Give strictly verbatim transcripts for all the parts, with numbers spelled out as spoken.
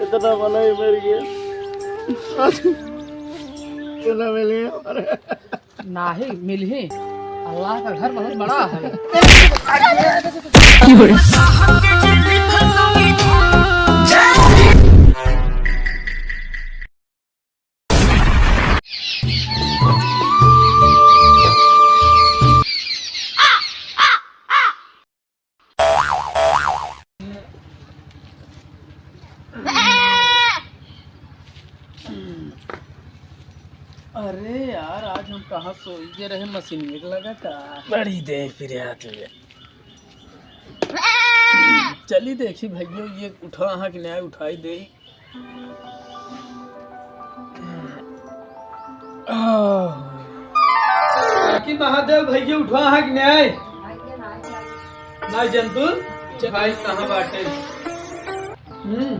इतना मनई मर गया। आज इतना मिल गया हमारे। नाही मिलही, अल्लाह का घर बहुत बड़ा है। अरे यार, आज हम कहाँ सोइगे रहे, मशीन में लगा का? बड़ी देर फिर हाथ में। चली देखी भइया, ये उठा हाँ कि नाहीं उठाई दे। आह। बाकी महादेव भइया उठा हाँ कि नाहीं? नाहीं जंतु, भाई कहाँ बाटे? हम्म,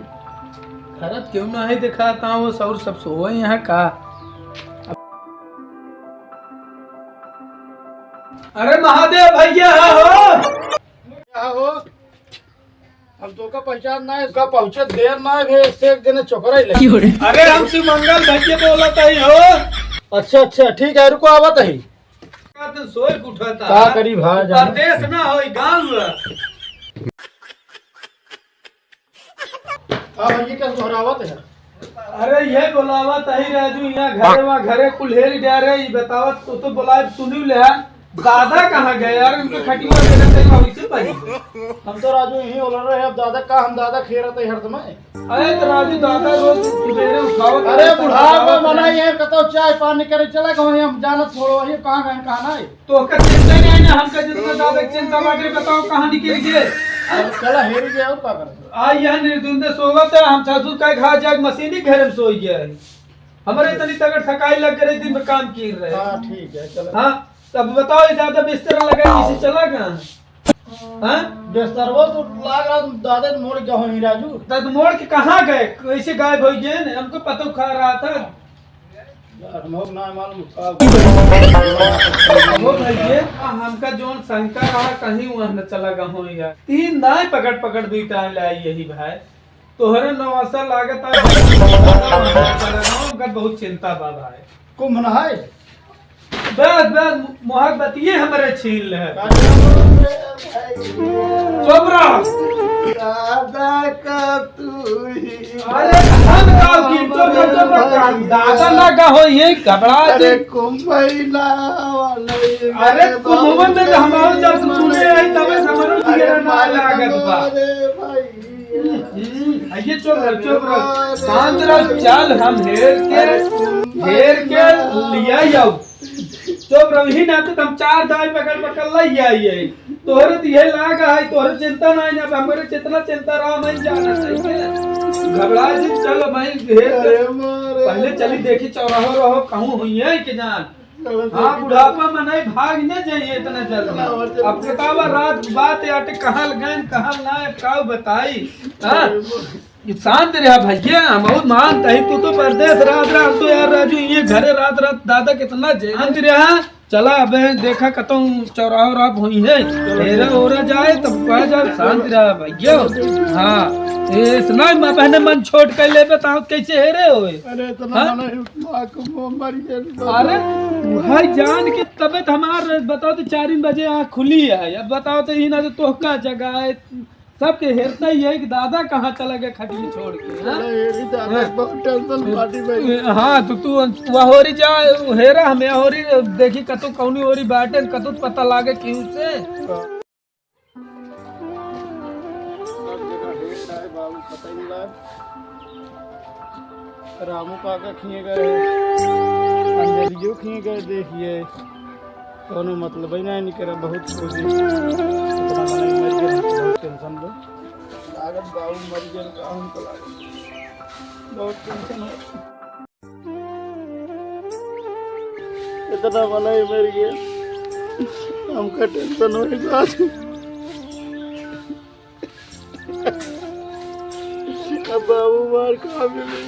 खरत क्यों ना है, देखा था वो सौर सब सोए यहाँ का। अरे महादेव भइया, हाँ हो? क्या हो? हम तो का पहचान ना है, का पहुँचे देर ना है, भे, एक से एक जने चोकरा ही लगे। अरे हम शिव मंगल भइया बोलत ही हो। अच्छा, अच्छा, ठीक है, रुको, आवत ही। का दिन सोए के उठा था। का करी भाई जान? परदेस ना होई, गाँव में। हाँ भइया, का दोहरावत है? अरे ये बोलावत ही राजू, यहाँ घरे वहाँ घरे कुल्हेरी डारे, ई बतावत तो, तो बोलाए सुनी ले है। दादा कहाँ गए यार? उनके खटिया पे रहते हैं, वैसे भाई। हम तो राजू यहीं उलर रहे, अब दादा का, हम दादा खेरत है हर समय। अरे तो राजू दादा रोज सुबेरे उठावत अरे रहता है, बुढ़ापा उठावत मना है। ये कतो चाय पानी करे चला, कहीं हम जानत थोड़ो, ये कहाँ गए, कहाँ नहीं। तो ओकर चिंता नहीं ना, हमका जितना दादा के चिंता बाटे, बताओ कहाँ निकल गए? अब चला हेरी गया, और का करत? आ यह निर्दुंदे सोवत है, हम सासू का घा जाके मशीनी घर में सोई गया है। हमरे इतनी तगड़ थकाई लग गई, दिन में काम की रहे। हाँ, ठीक है, चलो। हाँ, तब बताओ, ये दादा बिस्तर लगा, इसी चला गया? हाँ? बिस्तरवा तो लाग रहा, दादा मोड़ गया होई राजू। तब मोड़ के कहाँ गए? कैसे गायब हो गए ने? हमको पता खा रहा था। यार, हम लोग ना मालूम का वो भइया, हमका जोन शंका रहा, कहीं वहाँ न चला गहो यार। तीन दाई पकड़ पकड़ दुई टाइम लाई यही भाई। तोहरे नवासा लागत है, हमका बहुत चिंता बा भाई। कुंभ नहाए? बस, बस, मोहक बतिये हमरे छीन ले। चुप रह। दादा का तू ही अरे, हम का की तो, तो, तो, तो, का दादा ना का हो, ये घबरा अरे, दे। कुंभ महीना वाला ये अरे, मेरे कुंभ में बाबू तो हमारे जब के सुने आई, तबे से हमारे अरे, जिगरा ना मारे लागत बा। अरे, भाई। हम्म, आइए, चुप रह, चुप रह। शांत रह, चल, हम हेर के, अरे, कुंभ हेर के महीना। लिया जाओ। चुप रही ना तो हम चार दाई पकड़ पकड़ लई आई है। तोहरे तो ये लाग है, तोहरे चिंता नहीं ना, अब हमरे जितना चिंता रहा मैं जाना चाहिए। घबरा जी, चल मैं घेर के अरे मारे। पहले चली देखी चौराहो रहो कहूँ हुई है कि जान। चलो हाँ, देखी बुढ़ापा में नहीं भाग न जाइए इतना जल्दी। चलो, चलो। अब बतावा रात बात आटे कहल गए कहल ना, अब का बताई। हाँ? अरे मारे। शांत रहा भैया, हम बहुत मानत ही, तू तो परदेस रहत रहा, हम तो यार राजू ये घरे रहत रहत दादा कितना जे शांत रहा। चला अबे देखा कतौ चौराहा उराहा होई है, हेरा ओरा जाए तब कहा जाए शांत रहा भैया। हाँ, ए, इतना ही माँ बहने मन छोट कर लेबे तो कैसे हेरे होए? अरे इतना हाँ? मना है, माँ को मुँह मर गया। अरे भाई जान के तबे तो हमार बताओ तो चार बजे आँख खुली है, अब बताओ तो इन्हें तो तोहका जगाए सबके हेरता ही है कि दादा कहाँ चला गया खटिया छोड़ के, हाँ? चलो, हेरी दादा, हाँ। बहुत tension party भाई। हाँ, तो तू वह होरी जा, हेरा हमें होरी देखी कतू कौनी होरी बाटे, कतू पता लागे क्यों से। रामू काका खिए गए, अंजलियो खिए गए, देखिए। कौनो मतलब ही नहीं निकला, बहुत कोशिश। इतना मनई मर गया, हमको बहुत tension बा। लागत बाबू मर गया, का हमको लागत। बहुत tension हो। इतना मनई मर गया, हमका tension हो गया। अब बाबू मार कहाँ मिली?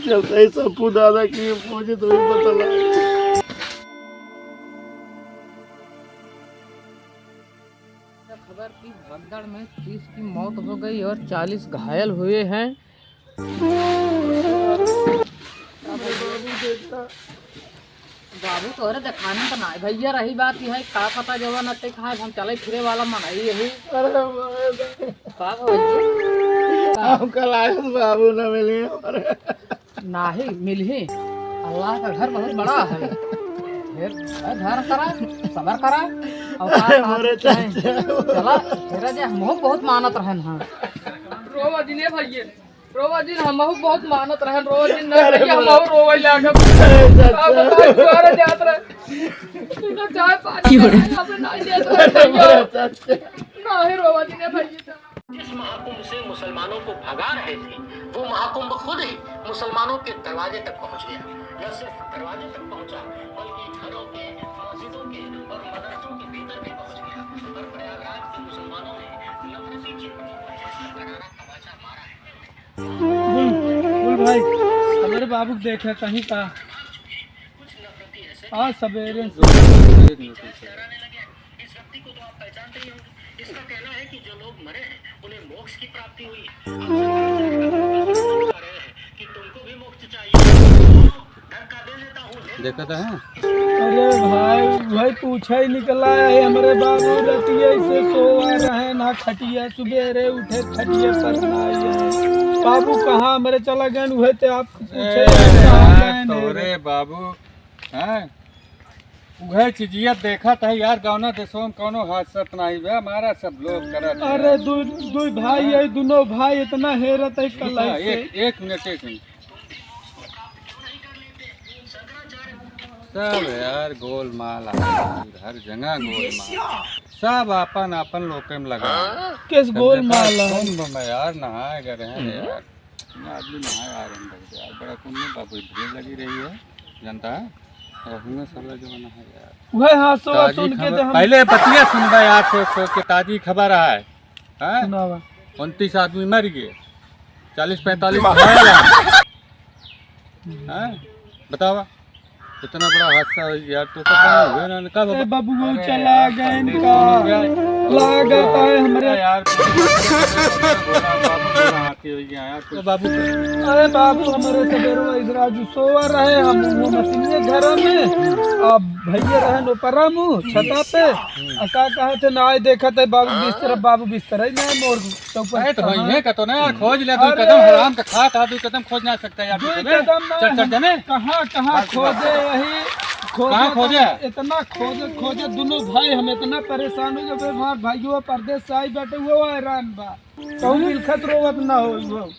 जब तक संपू दादा की पहुंचे तो ही पता लगा। खबर कि भगदड़ में तीस की मौत हो गई और चालीस घायल हुए हैं। बाबू तोहरे देखाने तो ना भैया, रही बात यह है, का पता जवन अते कहाँ हम चले फिरे वाला मनई यही। अरे बाबा। का भैया? हम कल आए तो बाबू ना मिले हमारे। नाही मिलही, अल्लाह का घर बहुत बड़ा है। फिर धैर्य करा, सबर करा, और का अरे बात मोरे है? चाचा। चला, तेरा जे हमहू बहुत मानत रहन हाँ। रोवा जिन ए भैया, रोवा जिन हमहू बहुत मानत रहन, रोवा जिन ना अरे भैया, मोरे हमहू रोवे लागब। अरे चाचा। अब बताओ, द्वारे जात रहे। इधर चाय पानी की हो रहा है? अब ना जात रहे अरे भैया। मोरे चाचा। नाही रोवा जिन ए भैया। जिस महाकुंभ से मुसलमानों को भगा रहे थे, वो महाकुंभ खुद ही मुसलमानों के दरवाजे तक पहुंच गया। न सिर्फ दरवाजे तक पहुंचा, बल्कि घरों के, मस्जिदों के और मदरसों के भीतर भी पहुंच गया। और प्रयागराज के मुसलमानों ने नफरती चित्रों पर जैसा करारा तमाचा मारा है। बोल, बोल भाई, हमारे बाबू को देखे कहीं का। आज सवेरे से। इस व्यक्ति को तो आप पहचानते ही होंगे। इसका कहना है कि जो लोग मरे हैं, उन्हें मोक्ष की प्राप्ति हुई है। कि तुमको भी मोक्ष चाहिए। धक्का दे देता हूँ, ले लो। देखत है। अरे भाई, भाई पूछा ही निकला है, हमरे बाबू रतिया से सोवा रहे ना खटिया, सुबेरे उठे खटिया पर ना आए। बाबू कहाँ हमरे चला गए, वह ते आप पूछे ए, कहाँ यार, गए ने? तोरे बाबू, हैं? उहे चीजिया देखत है यार, गाँव देशवा में कौनो हादसा त नाही बे, हमारा सब लोग करत है। अरे दु-, दुई भाई है, दुनो भाई इतना हेरत है कल से। एक, एक मिनट, एक मिनट। सब यार गोलमाल है, हर जगह गोलमाल। सब आपन आपन लोके में लगा है। किस गोलमाल है? कुंभ में यार नहाए गए हैं यार। इतना आदमी नहाए आ रहे हैं बहुत यार, बड़ा कुंभ में बाबू भीड़ लगी रही है, जनता है। और हुए साला जो बना है यार। वह हाँ, सो ताजी सुन के खबर, तो हम पहले बतिया सुनबा यार, सोच सोच के ताजी खबर आए, हैं? सुनावा। उनतीस आदमी मर गए, चालीस पैंतालीस घायल हैं। हैं? बतावा, इतना बड़ा हादसा हो गया, तो पता नहीं हुए ना, कब ए, बाबू, वो अरे चला यार, गए पंडित इनका। हो गया। लागत है हमरे यार, बाबू, बाबू, बाबू, बाबू, बाबू, बाबू। अरे बाबू, हमारे सवेरे इस राजू सोवा रहे, हम वो मशीन घर में, अब भैया रहे नो परा मुँह छता पे, आ का कहत है ना आए देखत है बाबू बिस्तर, बाबू बिस्तर है ना मोर चौपट अरे तो कहाँ? वही है का तो ना यार, खोज ले, दुई अरे। कदम हराम का खा, खा, दुई कदम खोज ना सकता यार, दुई तू कदम ना चल, चल, हम जाने। कहाँ, कहाँ बात, बात। खोजे यही, खोजे कहाँ खोजे? इतना, इतना खोजे, खोजे दुनो भाई, हम इतना परेशान हो गए, हमार भाइयों परदेस से आई बैठे हुए, वो हैरान बा। कहूँ मिलखत रोवत ना हो, वो।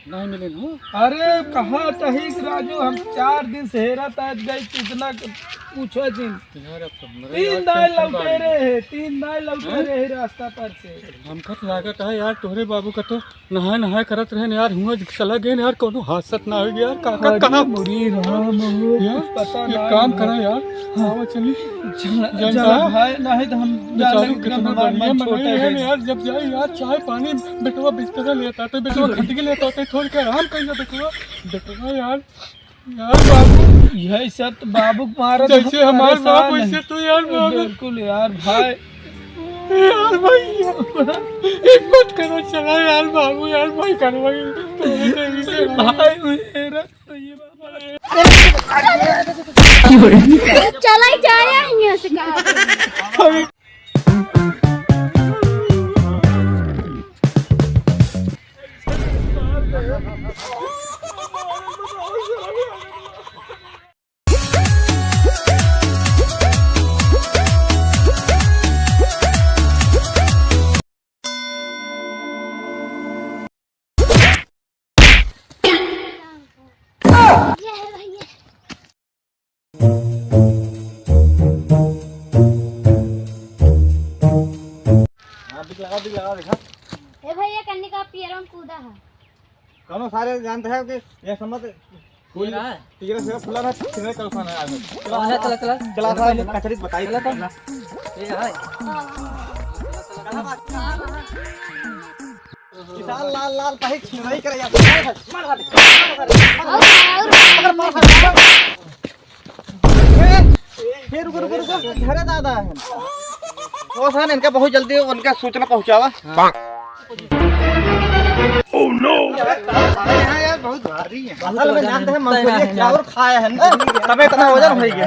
नहीं मिले न हो? अरे, कहाँ तहिक राजू, हम चार दिन से हेरत आइत गई, कितना क-, पूछो जिन। यार, अब तो हमरे तीन यार दाई tension लौटे बढ़ गई। रहे, तीन दाई लौटे हैं? रहे रास्ता पर से। हमका तो लागत है यार, तोहरे बाबू का तो नहाए नहाए करत रहे न यार, हुआँ चला गए न यार, कौनो हादसा त ना हो गया यार, का, का, अरे कहाँ? मुरी राम हो, यार, कुछ पता एक ना काम है। करा यार, हाँ। आवा चली। चला, जल्द चला आ। भाई, नहीं तो हम बेचारू जाने के कितना हमारे बढ़िया मन मनई छोटे है हैं। यार, जब जाए यार, चाय पानी, बेटवा बिस्तर लेता तो बेटवा खटिया लेता तो थोड़ी के आराम कर ले बेटवा, बेटवा यार, यार बाबू। यही सब तो बाबू के मारत जैसे हमारे परेशान बाप है। वैसे तू यार बाबू। बिल्कुल यार भाई। यार भाई, यार, हिम्मत करो, चला यार बाबू, यार भाई, करवाई। भाई, मेरा तो ये बाबा है। चला ही जा रहा है यहाँ से कहाँ। हाँ, बिक लगा, बिक लगा, देखा। ए भैया, कन्नी का पियरवा में कूदा है। कौनो सारे जानते हैं कि ये समझ कूद रहा है? तीसरे से फुला ना, तीसरे का उठाना है आदमी। चला, चला, चला, चला। चला, चला, कचरी बताई। चला, चला। ये है। किसान लाल लाल पाही छिनवाई करे जाते हैं। मार, मार, मार, मार, मार, मार, मार, मार। ए, ए, रुको, रुको, रुको, घरे दादा है। होश है ना, इनका बहुत जल्दी उनका सूचना पहुंचावा। हाँ। Oh no! यहाँ यार बहुत भारी है। असल में जानते हैं, मूंगफली चावल खाए हैं ना, तबे इतना वजन हो गया। ए,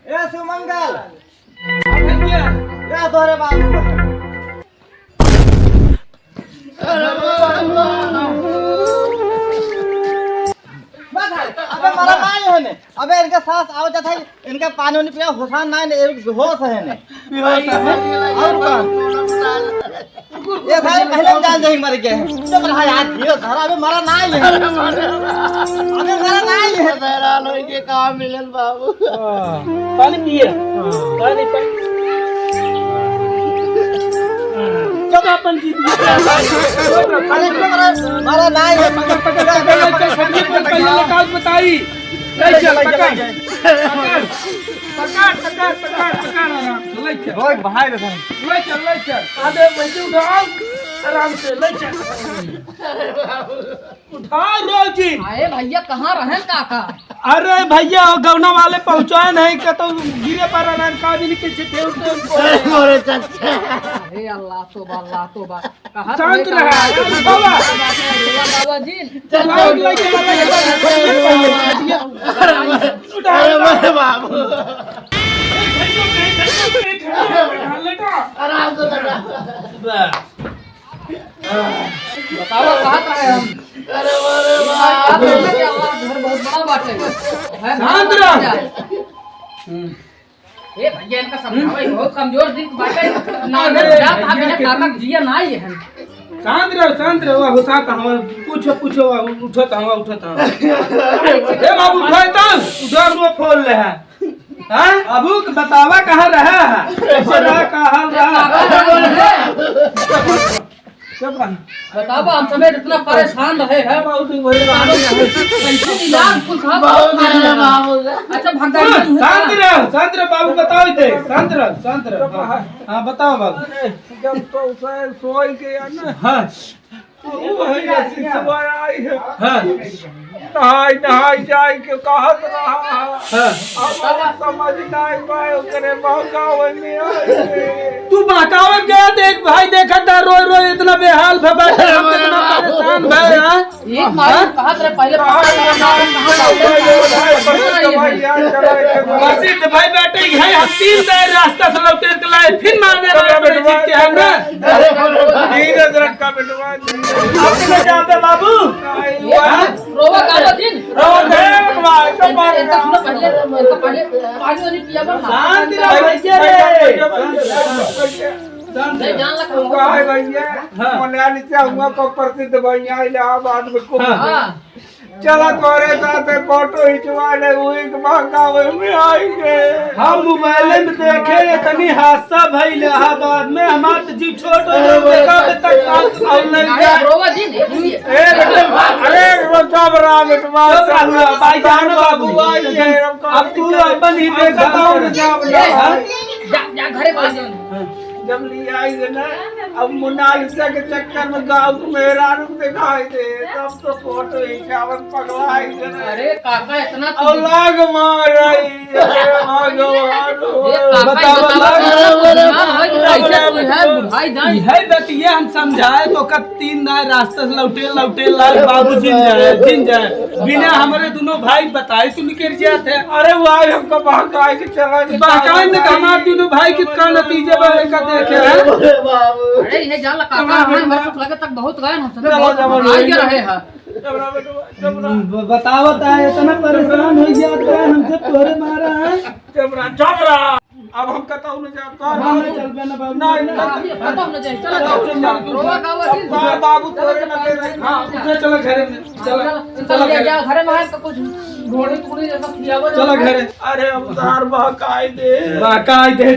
ए सुमंगल, या तोरे बाबू। अबे मरा ना है ने। अबे इनका सांस आवा जाता है, इनका पानी वानी पिया, होश ना है ने, एक बेहोश है ने। बेहोश है। और कौन? ये भाई पहले जान जाई मर गए। चुप रहा यार, धीरे धरा, अबे मरा ना है। अबे मरा ना है। हैरान होई के कहाँ मिलल बाबू। हाँ, पानी पिए। हाँ। पानी, पानी। चुप अपन जीत गया। अरे चुप रहा, मरा ना है। पकड़, पकड़, पकड़, पकड़, पकड़, पकड़, पकड़, पकड़, बताई। ले चल, पकड़। पकड़, पकड़, पकड़, पकड़, आराम से, ले चल। रोक भाई रे भाई। ले चल, ले चल। आधे पैसे उठाओ, आराम से, ले चल। उठाओ रोजी। अरे भैया, कहाँ रहन काका? अरे भैया, वो गौना वाले पहुँचाए नहीं, कतौ गिरे पड़ा रहन, का जानी कैसे थे उठे। अरे अल्लाह, तोबा, अल्लाह, तोबा। कहाँ शांत रहे रहा, काका? बाबा। बाबा जी। चल, चल, चल, चल, चल, चल, चल। अरे, अरे बाबू। आराम से लगा। बतावा, कहाँ का है हम? अरे, अरे बाबू। घर बहुत बड़ा बाटे। है ना? शांत रह। हम्म। ए भैया, इनका समझावा, ये बहुत कमजोर दिल बाटे। ना अरे, जात, आप भैया इन्हें के काका तुम जिया ना ये है। शांत रहो, शांत रहो, होता तो हमार, पूछो, पूछो, उठो तो हमार, उठो तो हमार। ए बाबू, उठो तो, उधर वो फोन ले है। हाँ? बाबू, बतावा कहाँ रहा है? कैसे रहा, का हाल रहा? चुप रह। बतावा, हम समेत इतना परेशान रहे हैं। बहुत ही बड़ी बात है। कैसे इलाज कुल खा बहुत है बाबू। अच्छा, भगवान शांत रहो, शांत रहो बाबू, बताओ इधर, शांत रहो, शांत रहो। हाँ, हाँ, बताओ बाबू। अरे, जब तो उसे सोई के या ना। हाँ। वही रस्सी सुबह आई है। हाँ। नहाई, नहाई जाए के कहत रहा है। हाँ। अब समझ नहीं पाए, ओकरे बहकावे में आई है। तू बहकावे गया, देख भाई, देखत ना, रोए रोए इतना बेहाल भा बैठे, हम कितना परेशान भए, हाँ? एक माई हाँ? कहत रहे पहले पकड़ के मारन, कहाँ जाओगे? प्रसिद्ध भाई बैठे हैं, हम तीन दाई रास्ता से लौटे के लाए, फिर मारने वाले बड़े जीत के हम ना। धीरज रखा बेटवा, धीरज। आप तो जाते बाबू। नहीं, हाँ? रोवा का बा दिन? रोवा दे, बेटवा, ऐसा इनका, मार इनका सुनो पहले, इनका पहले पानी वानी पिया बा ना। शांत रहो भैया रे। शांत रहो। नहीं, जान लगा। का है भैया? हाँ। मनाली से हुआ को प्रसिद्ध भैया इलाहाबाद में कुंभ। हाँ। हाँ। चला तोरे साथे फोटो खिंचवा ले, वही के बहकावे में आई गए। हम मोबाइल में देखे, इतनी हादसा भइल इलाहाबाद में, हमार तो जी छोट हो गया, देखा अबे तक साथ और नहीं अरे, जा। रोवा जी, नहीं, नहीं। ए, बेटे, अरे, वो सब रहा, बेटवा, सब रहा, भाई, जानो बाबू, भाई, ये अब तू अपन ही देख, बताओ ना, जाओ, जाओ। हाँ? जा, जा, घरे पहुंच जाओ। हाँ। जब ले आई है ना, अब मोनालिसा के चक्कर में गाँव के मेहरारू दिखाई दे, तब तो फोटो खिंचावन पगलाई है ना। अरे काका, इतना और लाग मार रही है, भगवान हो। ए काका, बताओ, बताओ, लाग बताओ, मार रही है। बताओ, कैसे तू है, बुढ़ाई जाए। यही बतिया हम समझाए तो कब तीन दाई रास्ते से लौटे, लौटे लाल बाबू जिन जाए, जिन जाए। बिना हमरे दोनों भाई बताए तू निकल जाते। अरे भाई, हमको बहकाए के चला गया। बहकाए में तो हमारे दोनों भाई के का नतीजा बा, एका देखे हैं। अरे बाबू। अरे ये जान लगा, काका, हमारे, हमारे को लगे तक बहुत गए, हम सब चलो, बहुत चलो, घबरा गए रहे हैं। चलो, चलो, चलो। ब-, बतावत है, इतना परेशान हो जाता है, हमसे तोरे मारा है। चुप रहा, चुप रहा। अब हम कतहु न जाब। तोहर हाँ, बाबू, नहीं चलबे ना बाबू। नहीं, नहीं, नहीं, नहीं। कतहु न जाई। चलो, चलो, चलो, चलो। रोवा गावा दिन। तोहर बाबू तोरे न दे रहे। हाँ, उठे चलो घरे में। चलो, चलो, चलो चलो, घरे। जाओ, घरे में है तो कुछ घोड़ी टुकड़ी जैसा खियावा चलो जाओ। घरे। अरे, हम तार बहकाई दे। बहकाई दे,